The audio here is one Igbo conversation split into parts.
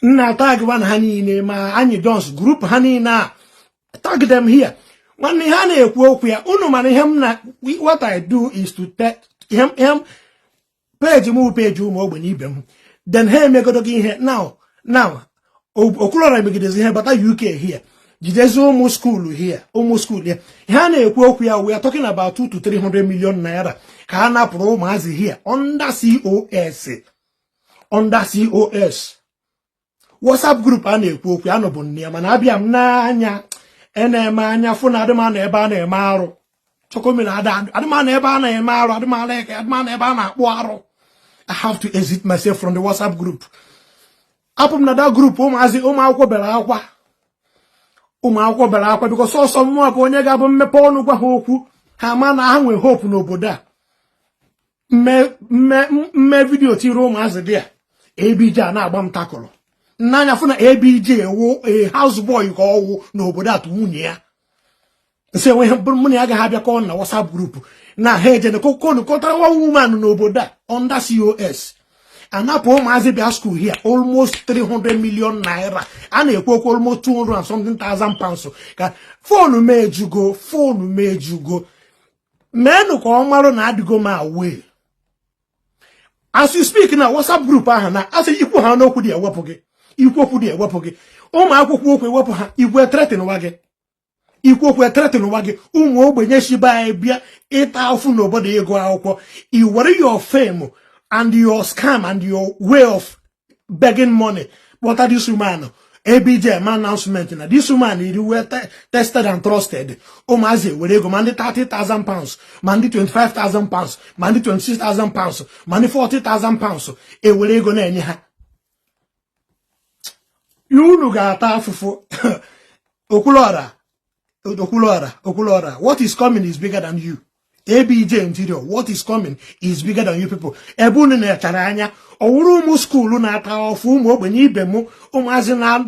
Nna, tag na ha niile, ma anyị Jones group ha niile a, tag them here. Nwanne, ihe a na-ekwu okwu ya, unu mana ihe m na what I do is to tell ihe m page m, page ụmụ ogbenye ibe m. Then ha emegodo gị ihe now. Now Okwuluọra megidezi ihe bata UK here, jidezi ụmụ school here, ụmụ school here. Ihe a na-ekwu okwu ya, we are talking about 2 to 300 million naira ka a napụrụ ụmụazị here under COS, under COS. WhatsApp group a na-ekwu okwu anọbụ nne ya, mana abịa m n'anya na-eme anya fụ na adịmana ebe a na-eme arụ chokomina, adịmana ebe a na-eme arụ, adịmana ebe a na-akpụ arụ. I have to exit myself from the WhatsApp group. Apụ m na that group. Ụmụazị, ụmụ akwụkwọ bere akwa, ụmụ akwụkwọ bere akwa, because sọsọ mmụọ bụ onye ga-abụ mmepe ọnụ gwa ha okwu, ha ma na ha nwee hope n'obodo a. Mme video tiri ụmụazị dị a, ABJ a na-agba m takụrụ n'anya, fụ na ABJ wụ a house boy ka ọwụ n'obodo atụ nwunye ya nsị enweghị mụ na ya agaghị abịakọ na WhatsApp group na ha ejene kokonu kọtara nwa woman n'obodo a under COS anapụ ụmụazị bịa school here almost 300 million naira. A na-ekwu okwu almost 200 and something thousand pounds ka phone m ejugo, phone m ejugo. Meenụ ka ọ marụ na adịgo m away. As you speak na WhatsApp group ahụ na asị ikwu ha n'okwu dị ewepụ gị, ikwu okwu dị ewepụ gị, ụmụ akwụkwọ okwu ewepụ ha, igwe threaten nwa gị, ikwu okwu threaten nwa gị. Ụmụ ogbenye shibe anyị bịa ịta afụ n'obodo ịgụ akwụkwọ, i were your fame and your scam and your way of begging money kpọta this woman ABJ eme announcement na this woman iri wee tested and trusted. Ụmụazị were ego, ma ndị £30,000, ma ndị £25,000, ma ndị £26,000, ma ndị £40,000, ewere ego na-enye ha. Unu ga-ata afụfụ. Okwuluọra, Okwuluọra, Okwuluọra, what is coming is bigger than you. ABJ Interior, what is coming is bigger than you people. Ebe unu na-echara anya ọwụrụ ụmụ school na-ata ọfụ, ụmụ ogbenye ibe m, ụmụazị na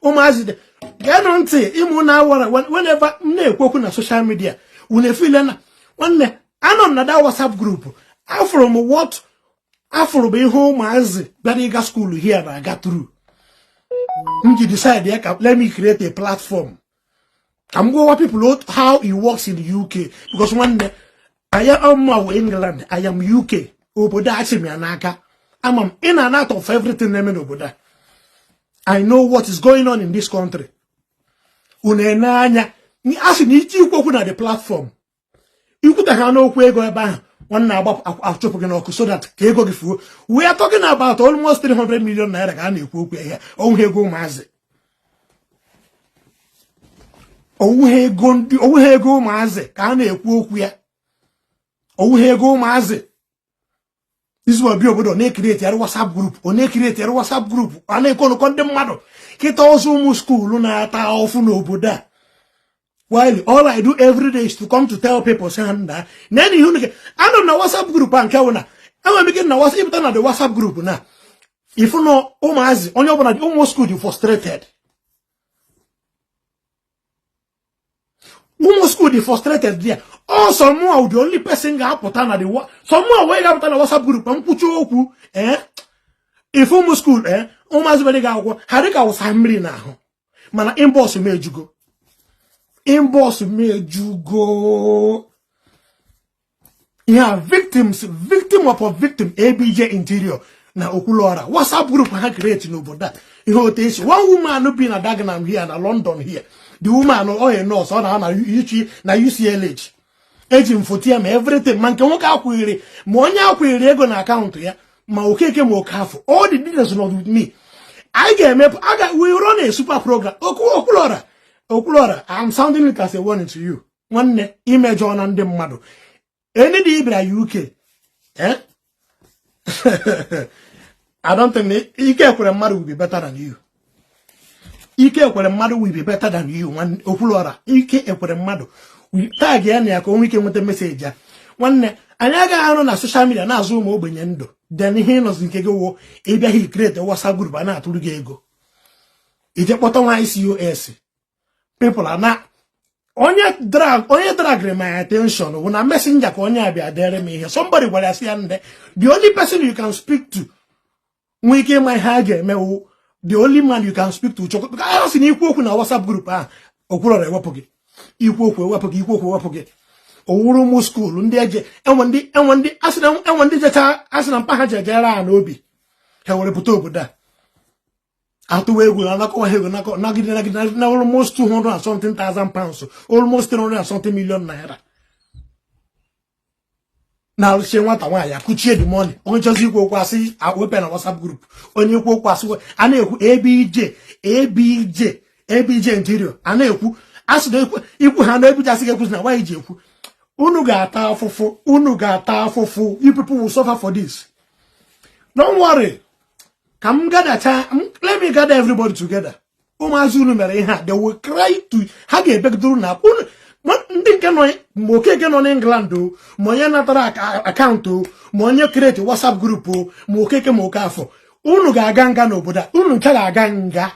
ụmụazị, geenụ ntị. Ịmụ na awara whenever m na-ekwu okwu na social media, unu efile na nwanne anọ m na that WhatsApp group. Afụrụ m what afụrụ bụ ihe ụmụazị bịara ịga school here na-aga through. M ji decide ya ka let me create a platform ka m gwawa people how it works in the UK, because nwanne, I am England, I am UK. Obodo a chịm ya n'aka, ama m in and out of everything na-eme n'obodo a. I know what is going on in this country. Unu ene anya a sị na iji ikwu okwu na the platform, ikwute ha n'okwu ego ebe ahụ, nwanne, agbapụ achụpụ gị n'ọkụ so that ka ego gị fuo. We are talking about almost 300 million naira ka a na-ekwu okwu ya. Onwe ego ụmụazị, onweghị ego ndị, onweghị ego ụmụazị ka a na-ekwu okwu ya, onweghị ego ụmụazị. Izu obi obodo na-ecreate yara WhatsApp group, ọ na-ecreate yara WhatsApp group, a na-ekonụkọ ndị mmadụ kịta ọzọ, ụmụ school na-ata ọfụ n'obodo a, while all I do every day is to come to tell people, say ha nda na ihe unu anọ m na WhatsApp group a. Nke wụ na enwere m ike na WhatsApp, ịpụta na the WhatsApp group na ifu na ụmụazị, onye ọbụla, ụmụ school dị frustrated, ụmụ school dị frustrated there. Ọsọ mụọ the only person ga-apụta na the sọ mụọ wee ga-apụta na WhatsApp group ma nkwuchi okwu. Ee, ife ụmụ school, ee, ụmụazị bere ga akwụkwọ ha dịka wụsa mmiri n'ahụ, mana inbox m ejugo, inbox m ejugo. Ihe a, victims, victim of victim. ABJ Interior na Okwuluọra WhatsApp group ha create n'obodo a, ihe otu esi one woman bi na Dagenham here na London here, the woman oye nurse, ọ na na na UCLH, eji m foto ya ma everything, ma nke nwoke akwụghịrị, ma onye akwụghịrị ego na account ya, ma Okeke ma Okafọ, all the details not with me. Anyị ga-emepe aga, we run a super program. Okwuluọra, Okwuluọra, I'm sounding it as a warning to you. Nwanne, imejọ na ndị mmadụ any dị ịbịara UK, eh? I don't think Ike Ekwere Mmadụ will be better than you. Ike Ekwere Mmadụ will be better than you. Nwanne Okwuluọra, Ike Ekwere Mmadụ, tag ya na ya ka o nwee ike nweta message ya. Nwanne, anyị agaghị arụ na social media na-azụ ụmụ ogbenye ndụ. Then ihe ịnọzi nke gị wụ ịbịaghị create WhatsApp group a na-atụrụ gị ego, ije kpọta nwaanyị COS people a na onye drag, onye dragịrị my attention bụ na messenger ka onye abịa dere m ihe. Somebody gwara ya sị ya, nde, the only person you can speak to Nwee ike ịma ihe a ga-eme wụ the only man you can speak to Chukwu, because a sị na ikwu okwu na WhatsApp group ahụ, Okwuluọra ewepụ gị, ikwu okwu ewepụ gị, ikwu okwu ewepụ gị. Owuru ụmụ school ndị eje enwe ndị enwe ndị asị na enwe ndị jecha asị na mpa ha ji ejere ha n'obi ha were pụta obodo a atụwa egwu na anakọwa ha ego nakọ nagide nagide na almost 200 and something thousand pounds, almost 300 and something million naira na-alụchie nwata nwaanyị akụchie the money. Onye chọzi ikwu okwu asị wepụ na WhatsApp group, onye ikwu okwu asị a na-ekwu ABJ ABJ ABJ interior a na-ekwu asị na ikwu ha na ABJ asị ga-ekwuzi na nwaanyị ji ekwu. Unu ga-ata afụfụ, unu ga-ata afụfụ. You people will suffer for this. Don't worry, ka m gadacha, let me gather everybody together. Ụmụazị unu mere ihe a, they will cry to ha ga-ebegidoro na unu ndị nke nọ ma Okeke nọ n'England o, ma onye natara account o, ma onye create WhatsApp group o, ma Okeke ma Okafọ, unu ga-aga nga n'obodo a. Unu ncha ga-aga nga.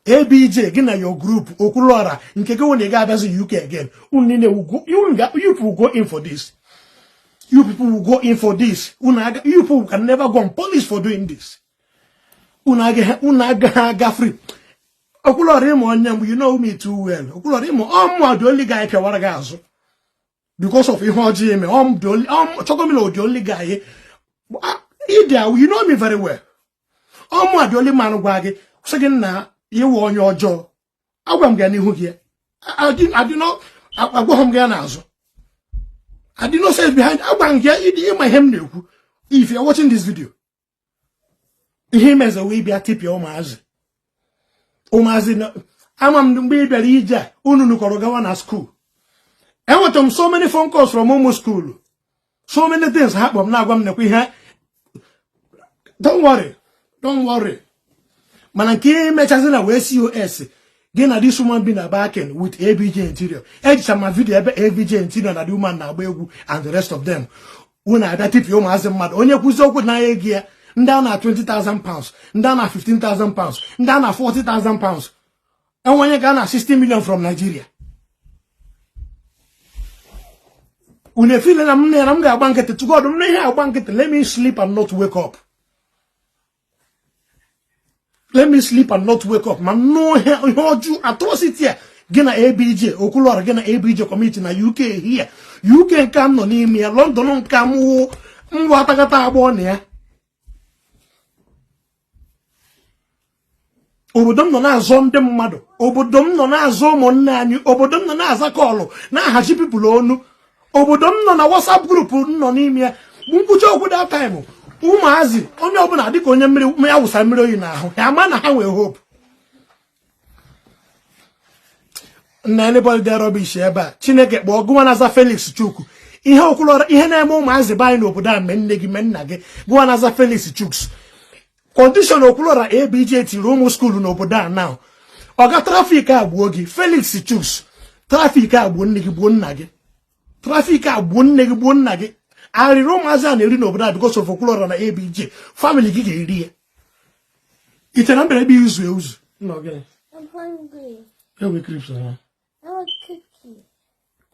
ABJ gị na your group, Okwuluọra nke gị na ị ga-abịazi UK again. Unu niile, you people will go in for this. You people will go in for this. Unu you people can never go unpunished for doing this. Unu agaghị aga free. Okwuluọra ịma onye mgbe, you know me too well. Okwuluọra ịma ọmụ the only guy pịawara gị azụ because of ihe ọjọọ ime. Chokomilo the only guy ịdị, you know me very well. Ọmụ the only man gwa gị sị gị na ịwụ onye ọjọọ. Agwa m gị n'ihu gị, agwaghị m gị ya n'azụ. I did not say behind. Agwa m gị ịma ihe m na-ekwu. If you are watching this video, ihe imeze wee bịa tipịa ụmụazị ụmụazị. Ama m mgbe ị bịara ije a unu nụkọrọ gawa na school. Enwetara m so many phone calls from ụmụ school, so many things ha kpọrọ m na-agwa m nekwa ihe. Don't worry, don't worry. Mana nke imechazi na wee COS gị na this woman bi na Barking with ABJ Interior, ejicha ma video ebe ABJ Interior na the woman na-agba egwu and the rest of them. Unu abịa tipịa ụmụazị mmadụ. Onye kwuzi okwu n'anya ego ya, ndị a na £20,000, ndị a na £15,000, ndị a na £40,000, enwe onye ga na 60 million from Nigeria. Unu efile na m na m ga-agba nkịtị. To God, m na ihe agba nkịtị. Let me sleep and not wake up. Let me sleep and not wake up. Ma nụ ihe ọjọọ atrocity a gị na ABJ Okwuluọra gị na ABJ community na UK here, UK nke m nọ n'ime ya, London nke m wụ ngwa atakata agbọọ na ya. Obodo m nọ na-azọ ndị mmadụ, obodo m nọ na-azọ ụmụnne anyị, obodo m nọ na-aza call, na-ahazi people onu, obodo m nọ na WhatsApp group nọ n'ime ya. Nkwuchi okwu that time, ụmụazị onye ọbụla dịka onye mmiri ya wụsa mmiri oyi n'ahụ ya ama na ha nwee hope na anybody dị rubbish ebe a. Chineke kpọọ gụnwa na-aza Felix Chukwu ihe Okwuluọra ihe na-eme ụmụazị be anyị n'obodo a mee nne gị mee nna gị. Gụnwa na-aza Felix Chuks, condition Okwuluọra ABJ tiri ụmụ school n'obodo a now, ọga traffic a gbuo gị. Felix Chuks, traffic a gbuo nne gị gbuo nna gị, traffic a gbuo nne gị gbuo nna gị. Arịrị ụmụazị a na-eri n'obodo a because of Okwuluọra na ABJ family gị ga-eri ya. Iche na mbere ebe izu euzu. I'm hungry. Ewe crisps ha. I want cookie.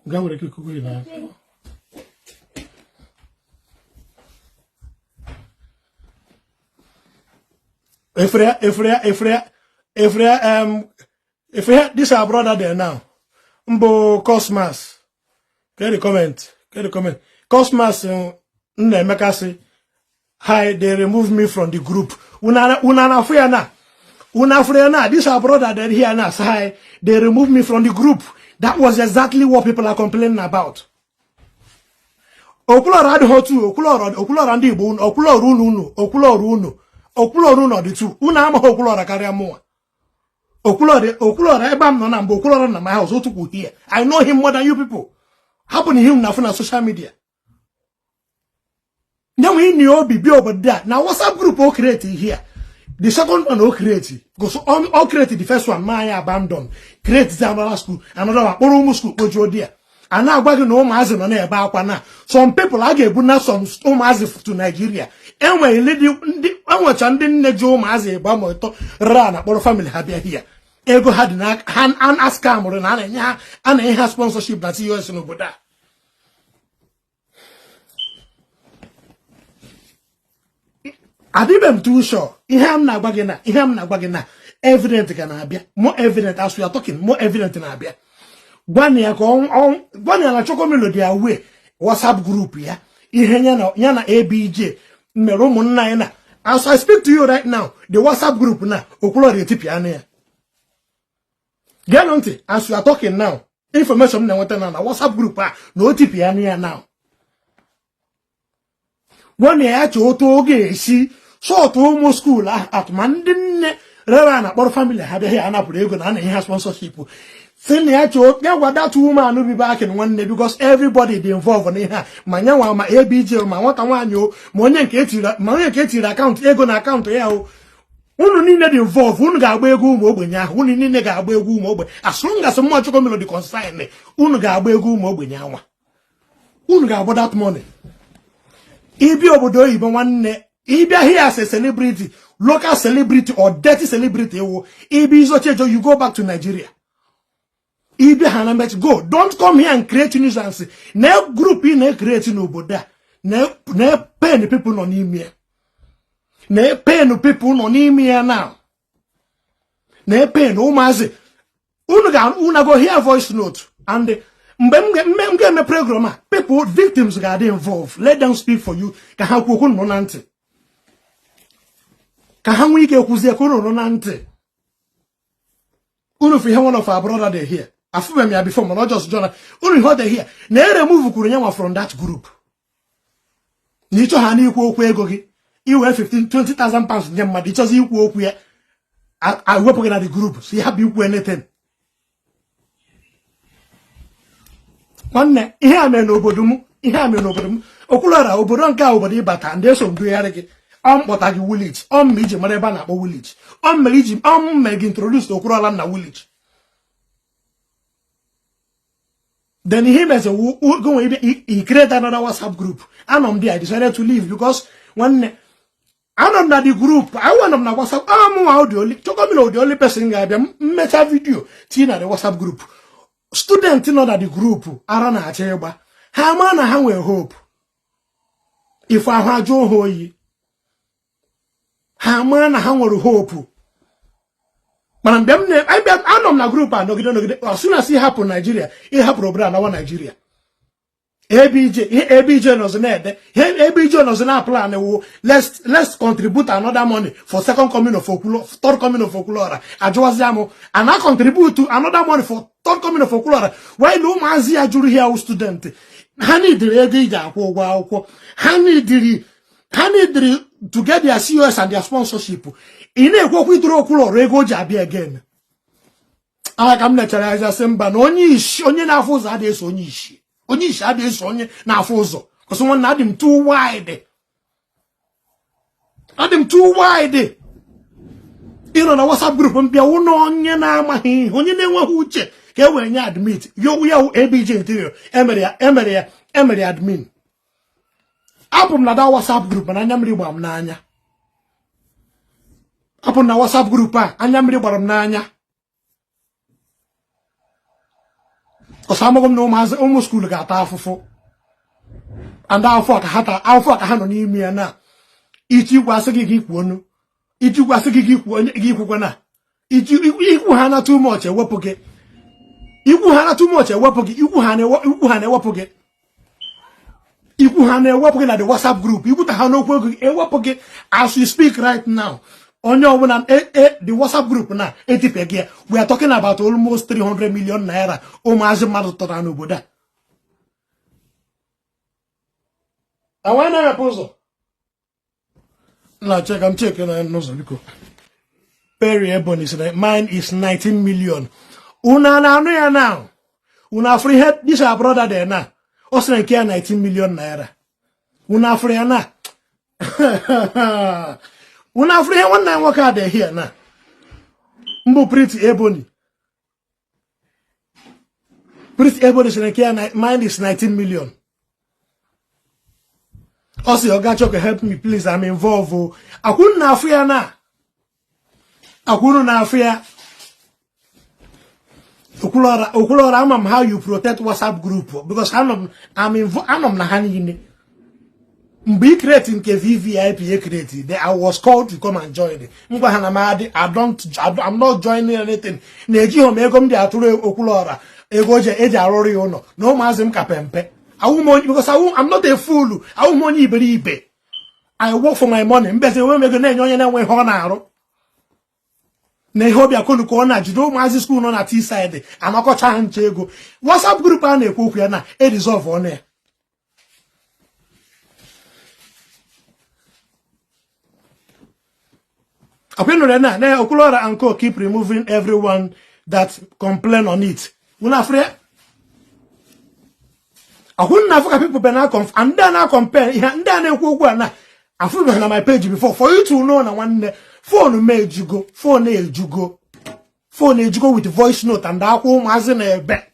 Gaa were cookie na. Efere efere efere efere efere this our brother there now. Mbụ Cosmas. Get the comment. Get the comment. Cosmas Nnaemeka sị, hi, they remove me from the group. Una na-afụ ya na. Una afụ ya na. This our brother there here now. Hi, they remove me from the group. That was exactly what people are complaining about. Okwuluọra adịghị otu Okwuluọra Okwuluọra ndị Igbo unu Okwuluọra unu unu Okwuluọra unu Okwuluọra unu ọdị tu unu amaghị Okwuluọra karịa mụnwa. Okwuluọra Okwuluọra ebe m nọ na mgbe Okwuluọra na my house otukwu here. I know him more than you people. Hapụ na ihe m na-afụ na social media. Nyenwe ịnị obi bịa obodo a na WhatsApp group o create here. The second one o create because o create the first one ma anyị abandon, create another school, another one kpọrọ ụmụ school kpojuo di ya. A na-agwa gị na ụmụazị nọ na-ebe akwa na some people a ga-ebu na some ụmụazị to Nigeria. Enwere ndị enwecha ndị nne ji ụmụazị ịgba ma ịtọ ra na kpọrọ family ha bịa here. Ego ha dị n'aka ha na scamụrụ na a na-enye ha a na-enye ha sponsorship na COS n'obodo a. Adịbe m too sure. Ihe m na-agwa gị na ihe m na-agwa gị na evidence ga na-abịa, more evidence. As we are talking, more evidence na-abịa. Gwana ya ka gwana ya na Chokomilo dị aware WhatsApp group ya, ihe ya na ABJ mere ụmụnna anyị na as I speak to you right now, the WhatsApp group na Okwuluora etipịa anụ ya. Geenụ ntị, as we are talking now, information m na-enweta na WhatsApp group a na o tipịa anụ ya now. Gwana ya chọọ otu ọ ga-esi sort ụmụ school ahụ atụma ndị nne rere a na-akpọrọ family ha bịaghị anapụrụ ego na a na-enye ha sponsorship. Si na ya chọọ ya gwa that woman bibe akin nwanne, because everybody dị involved n'ihe a, ma nyanwa, ma ABJ, ma nwata nwaanyị o, ma onye nke etiri, ma onye nke etiri account ego na account ya o. Unu niile dị involved. Unu ga-agba ego ụmụ ogbenye ahụ. Unu niile ga-agba ego ụmụ ogbenye. As long as mmụọ Chokomilo dị concern, unu ga-agba ego ụmụ ogbenye anwa. Unu ga-agba that money. Ịbịa obodo oyibo, nwanne, ịbịa here as a celebrity, local celebrity or dirty celebrity ewu, ịbịa izochi ejo, you go back to Nigeria. Ịbịa ha na met go, don't come here and create nuisance. Na group ị na-create n'obodo a na pain people nọ n'ime ya, na pain people nọ n'ime ya now, na pain ụmụazị. Unu ga unu go hear voice note, and mgbe m ga-eme program a, people, victims ga-adị involved. Let them speak for you, ka ha kwuo okwu nọ na ntị, ka ha nwee ike kwuzie ka unu nọ na ntị. Unu fụ ihe one of our brother dey here. Afụbeghị m ya before, mana ọ just join. Unu ihe ọ dị here na e remove kwuru nyanwa from that group, na ịchọ ha n'ikwu okwu ego gị iwee 15 20,000 pounds nye mmadụ, ịchọzi ikwu okwu ya, ewepụ gị na the group, so ya hapụ ikwu anything. Nwanne, ihe a mere n'obodo m, ihe a mere n'obodo m. Okwuluora, obodo nke a, obodo ịbata ndị eso m dugharị gị, ọ mkpọta gị Woolwich, ọ mma iji mara ebe a na-akpọ Woolwich, ọ mere iji ọ mere gị introduce Okwuluora na Woolwich. Then ihe meze go i create another WhatsApp group. Anọ m there, I decided to leave because nwanne, anọ m na the group, anọ m na WhatsApp. Amụnwa the only Chokomilo, the only person ga-abịa mmecha video tinye na the WhatsApp group. Student nọ na the group ara na-achọ ịgba ha ama na ha nwere hope. Ife ahụ ajụ ha oyi, ha ama na ha nwere hope. Mana mgbe m na anọ m na group a nọgide nọgide, as soon as ị hapụ Naijiria, ịhapụrụ obodo anawa Naijiria, ABJ ABJ nọzi na-ede ihe ABJ nọzi na plan wụ let's contribute another money for second coming of Okwulu, third coming of Okwuluora. Ajụwazi amụ a na contribute another money for third coming of Okwuluora, while ụmụazị ya jụrụ here student ha nidiri ego iji akwụ ụgwọ akwụkwọ, ha nidiri to get their COS and their sponsorship. Ị na-ekwu okwu iduru Okwuluora ego o ji abịa again. Aha ka m lechara ya sị mba, na onye isi, onye na-afụ ụzọ adịghị eso onye isi, onye isi adịghị eso onye na-afụ ụzọ. Kwụsị nwanne, adị m too wide, adị m too wide ịnọ na WhatsApp group m bịa wụ na onye na-amaghị ihe, onye na-enweghị uche ka e wee nye admit yo ya wụ ABJ interior. Emere ya, emere ya, emere ya admin. Apụ m na that WhatsApp group, mana anya mmiri gbara m n'anya. Apụ m na WhatsApp group a, anya mmiri gbara m n'anya. Ọsọ amaghị m na ụmụazị ụmụ school ga-ata afụfụ, and afọ ka ha ta afọ ka ha nọ n'ime ya na ichi ikwu asị gị gị kwuo onu, ichi ikwu asị gị gị kwuo gị kwukwa na ichi ikwu ha na too much ewepụ gị, ikwu ha na too much ewepụ gị, ikwu ha na-ewepụ gị, ikwu ha na-ewepụ gị na the WhatsApp group, ikwuta ha n'okwu ego gị ewepụ gị. As we speak right now, onye ọbụla the WhatsApp group na etipịa gị ya. We are talking about almost 300 million naira ụmụazị mmadụ tọrọ n'obodo a. Enwe na-emepe ụzọ na check m check na n'ụzọ biko. Perry Ebony sị na mine is 19 million. Unu na-anụ ya now? Unu afụrụ ihe this our brother there na ọ sị na nke ya 19 million naira? Unu afụrụ ya na unu afụrụ ihe nwanne ya nwoke a dị here na mbụ Pretty Ebony? Pretty Ebony sị na nke ya mine is 19 million. Ọ sị, "Oga Choko, help me please, I'm involved o." Akwụnụ na-afụ ya na akwụnụ na-afụ ya. Okwuluora, Okwuluora, ama m how you protect WhatsApp group because anọ m na ha niile. Mgbe i create nke VVIP e create, I was called to come and join. M gwa ha na m adị, I don't, I'm not joining anything. Na ejighị m ego m dị atụrụ Okwuluọra ego eji arụrụ ya ụlọ na ụmụazị m ka pempe. Awụ m onye, because awụ, I'm not a fool. Awụ m onye iberibe. I work for my money. Mbezi enwe m ego na-enye onye na-enwe ihe ọ na-arụ na ihe obi akonu ka ọ na-jide ụmụazị school nọ na T-side anakọcha ha nche ego. WhatsApp group a na-ekwu okwu ya na e dissolve ọnụ ya. Akwa nụrụ na na Okwuluọra and co keep removing everyone that complain on it. Unu afụrụ ya? Akwụ na afụ ka people be na ndị a na-compare ihe ndị a na-ekwu okwu a na afụbeghị na my page before, for you to know na nwanne, phone m ejugo, phone ejugo, phone ejugo with voice note and akwa ụmụazị na ebe.